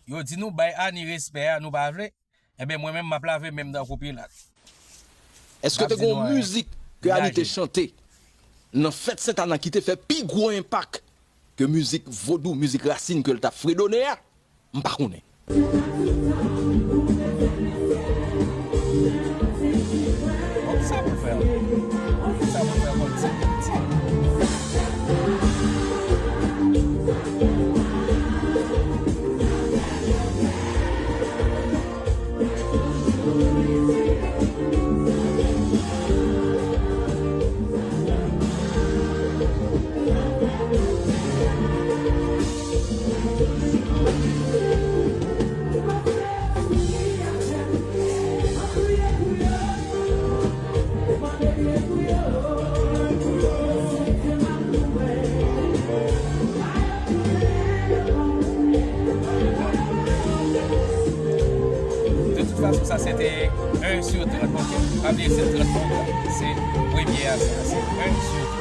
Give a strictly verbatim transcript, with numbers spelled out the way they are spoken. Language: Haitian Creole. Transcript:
Yo di nou bay Ani respè a, nou pa vle. Enben, mwen menm, m ap lave men m tankou Pilat. Èske te gen yon mizik ke Ani te chante nan fèt Sent Ana ki te fè pi gwo enpak ke mizik vodou, mizik rasin ke l t ap fredone a? M pa konnen. Bon, kisa pou l fè? Kisa pou l fè? Bon, di, di. De tout fason, sa se te un sur trente, ok? Pa bliye, se trant pwogram. Se premye a, sa. Se un sur trant.